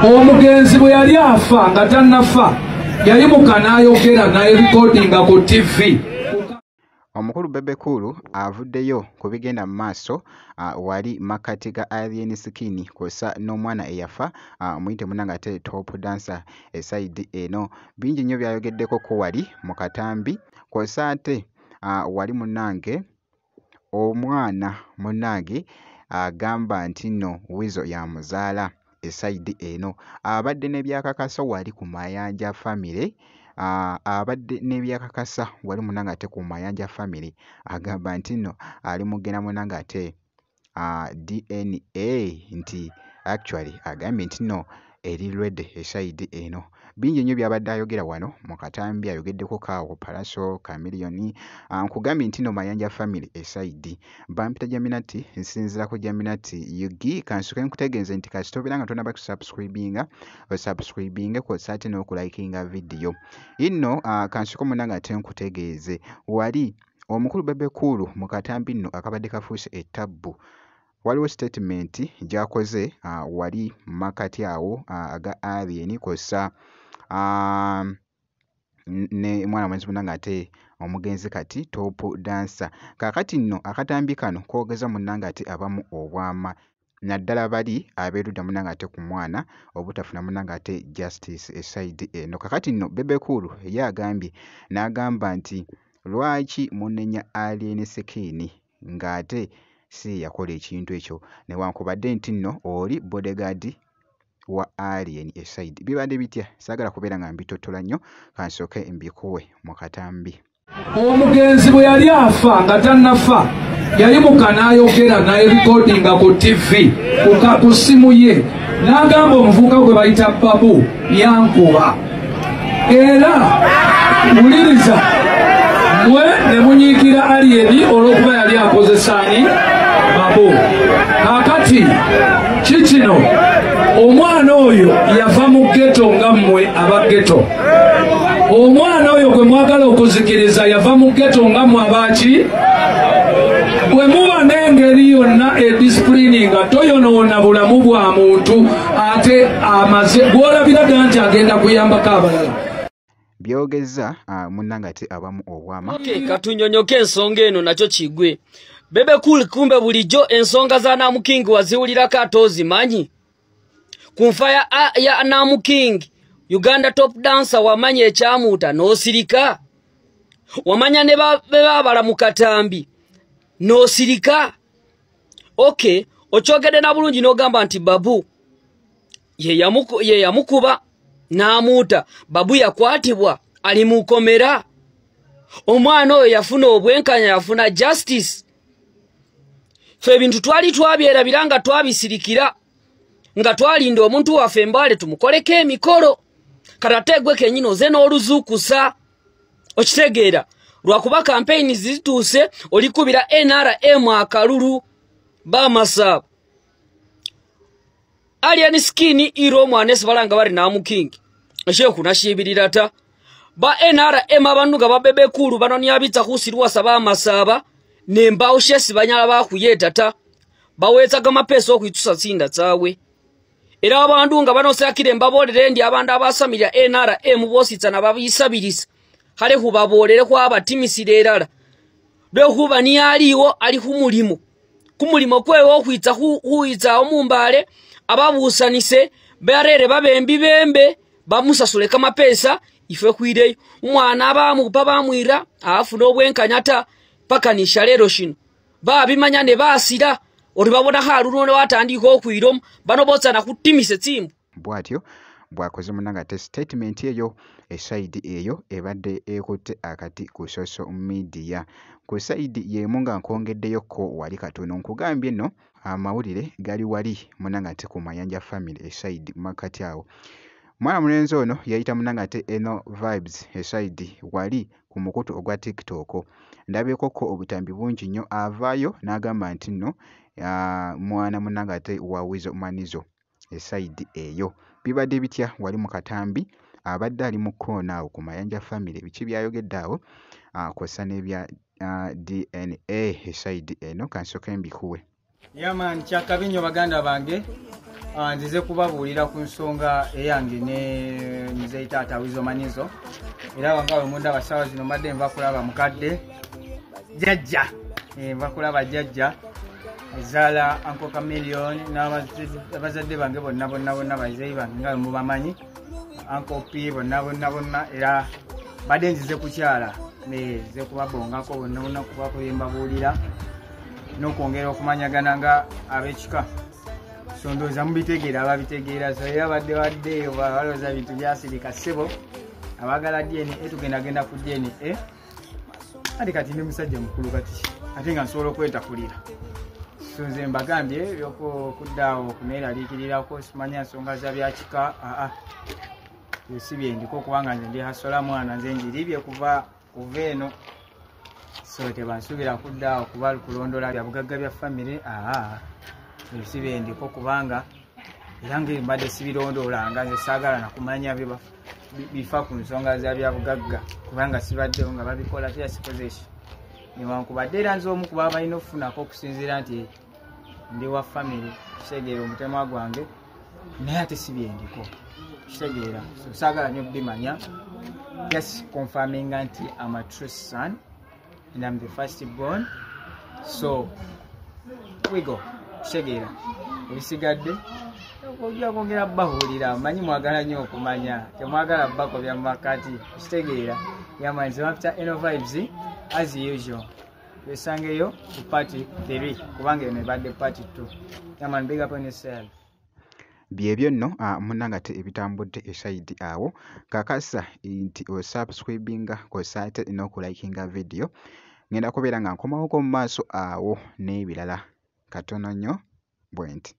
Omugenzi bwe yali afa nga tannafa yayimuka n'ayogera n'ayerekodinga ku TV. Omukulu Bebe Cool avuddeyo ku bigenda mu maaso wali makkati ga Alien Skin kw'ossa n'omwana eyafa muyite munnange ate Top Dancer esayidi eno. Bingi nnyo by'ayogeddeko ko wali mu katambi kw'ossa ate wali munnange omwana munnange agamba nti nno Weasel y'amuzaala esayidi eno. Abadde ne by'akakasa wali ku Mayanja family abadde ne by'akakasa wali munnange ate ku Mayanja family agamba nti nno ali mu kugenda munnange ate DNA nti actually agambye nti nno eri ready esayidi eno. Bingi nnyo by'abadde ayogera wano mu katambi ayogeddeko ko ku Pallaso, Chameleone nkugambye nti nno Mayanja family esayidi. Bampita Jaminati nsinziira ku Jaminati UG kansooke nkutegeeze nti kasita obeera nga tonnaba kusubscribinga osubscribinge kw'ossa ate n'okulayikinga vidiyo. Nno kansooke munnange ate nkutegeeze wali omukulu Bebe Cool mu katambi nno akabadde kafuuse ettabbu waliwo sitatimenti gy'akoze wali mu makkati awo aga Alien kw'ossa ne mwana mulenzi munnange ate omugenzi kati Top Dancer. Kaakati nno akatambi kano koogeza munnange ate abamu obwama naddala bali ab'erudda munnange ate ku mwana obutafuna munnange ate justice esayidi eno. Kaakati nno Bebe Cool ye agambye n'agamba nti lwaki munenya Alien Skin ng'ate si ye yakola ekintu ekyo newankubadde nti nno oli bodyguard wa Alien esayidi. Bibadde bitya? Saagala kubeera nga mbitottola nnyo kansooke mbikuwe mu katambi. Omugenzi bwe yali afa nga tannafa yayimuka n'ayogera n'ayerekodinga ku TV ku ssimu ye n'agamba omuvubuka gwe bayita Babu yankuba. Era wuliriza mwe ne munyiikira Alien olw'okuba yali akozesa ani Babu. Kaakati kikino omwana oyo yava mu ghetto nga mmwe aba ghetto. Omwana oyo gwe mwagala okuzikiriza yava mu ghetto nga mmwe abaaki. Bwe muba n'engeri yonna edisipulini nga toyonoona bulamu bwa muntu ate amaze gw'olabira ddala nti agenda kuyambako abalala. Byogeza munnange ate abamu obwama. Okay, katunyonyoke ensonga eno nakyo kigwe. Bebe Cool kumbe bulijjo ensonga za Namuking waziwulirako ate ozimanyi. Ku nfa ya Namuking Uganda Top Dancer wamanya ekyamuuta n'osirika. Wamanya ne babala mu katambi n'osirika. Okay, okyogedde na bulungi n'ogamba nti Babu ye yamukuba n'amuuta. Babu yakwatibwa ali mu kkomera. Omwana oyo yafuna obwenkanya, yafuna justice. Ffe ebintu twali twabyerabira nga twabisirikira nga twalinda omuntu waffe Mbale tumukoleko emikolo. Kati ate gwe kennyini oze n'oluzuukusa. Okitegeera lwakuba kampeyini zituuse olikubira NRM akalulu bamasaabo. Alien Skin iro omwana esibalanga bali Namuking eshekunashibirira ta ba NRM abandu nga ba Bebe Cool banonyabitsa khusirwasa bamasaaba nembawo shesi banyala bakhuyeta ta bawetsa kamapesa okhwitsusa tsinda tsawe. Era abandu nga banosakire mbabolere ndi abandu abasamira NRM bositsana babisabirisa khale khubabolere khwabatimisile erala lwekhuba niye aliwo ali khumulimo kumulimo kwewe okhwitsa khuwitsawo mumbale ababusanise barere babembi bembe bamusasule kamapesa ife khwireyo umwana bamukupa bamwira afuna obwenkanya ta paka nisha lero shino babimanya ne basira ori babona khalulu watandika okhwiromo bano botsana khutimise tsimbu. Bw'atyo bw'akoze munnange ate statement eyo esayidi eyo ebadde ekutte akati ku social media. Ku sayidi y'emu nga nkwongeddeyoko wali katono nkugambye nno amawulire gali wali munnange ate ku Mayanja family esayidi makkati awo. Mwana mulenzi ono yayita munnange ate Eno Vibes esayidi wali ku mukutu ogwa TikTok. Ndabyekoko obutambi bungi nnyo avaayo n'agamba nti nno mwana munnange ate wa Weasel Manizo esayidi eyo. Bibadde bitya wali mu katambi abadde ali mu kkoona awo ku Mayanja family biki by'ayogedde awo kw'ossa n'ebya DNA esayidi eno kansooke mbikuwe. Yeah man, kyakabi nnyo baganda bange. Nzize kubabuulira ku nsonga eyange ne muzeeyi taata Weasel Manizo. Era nga bwe mundaba ssaawa zino mbadde nva kulaba mukadde jjajja, nva kulaba jjajja ezaala Uncle Chameleone n'abazadde bange bonna bonna bonna, bazeeyi bange nga bwe mubamanyi, Uncle P, bonna bonna bonna. Era mbadde nzize kukyala, nzize kubabongako bonna bonna, kubako bye mbabuulira n'okwongera okumanyagana nga ab'ekika. So ndowooza mubitegeera, ababitegeera. So era badde badde balowooza bintu byasirika. Ssebo, abaagala DNA, tugendagenda ku DNA. Ate kati ndi musajja mukulu kati, ate nga nsobola okwetakulira. So nze mbagambye ebyokudda awo okuneeraliikirirako, simanya nsonga za byakika, aa, si byendiko, kubanga nze ndi hasola mwana, nze njiribye kuva eno. So tebansuubira kudda awo kuba kulondola bya bugagga bya famire, aa, ebyo si byendiko, kubanga era nga mbadde sibirondoolanga. Nze saagala nakumanya bifa ku nsonga za byabugagga, kubanga sibaddewo nga babikola, tera sikoze eki. Newankubadde era nze omu kuba balina okufunako okusinziira nti ndi wa famire, kitegeera omutemwa gwange, naye ate si byendiko, kitegeera. So saagala nnyo bimanya, just confirminga nti am a true son and I'm the first born. So we go, kitegeera. Ebisigadde ojja kwongera babuulira. Manyi mwagala nnyo okumanya, temwagala bako bya mumakati, kitegeera. Yamanzi bapita Eno Vibes as usual. Twesangeyo ku part 3, kubanga eno ebadde part 2. Yaman, big up on yourself. Byebyo nno munnange ate ebitambudde e side awo. Kakasa nti osubscribinga kw'ossa ate n'okulikinga vidiyo. Ngenda kubeera nga nkomawoko mu maaso awo n'ebirala katono nnyo bwe nti.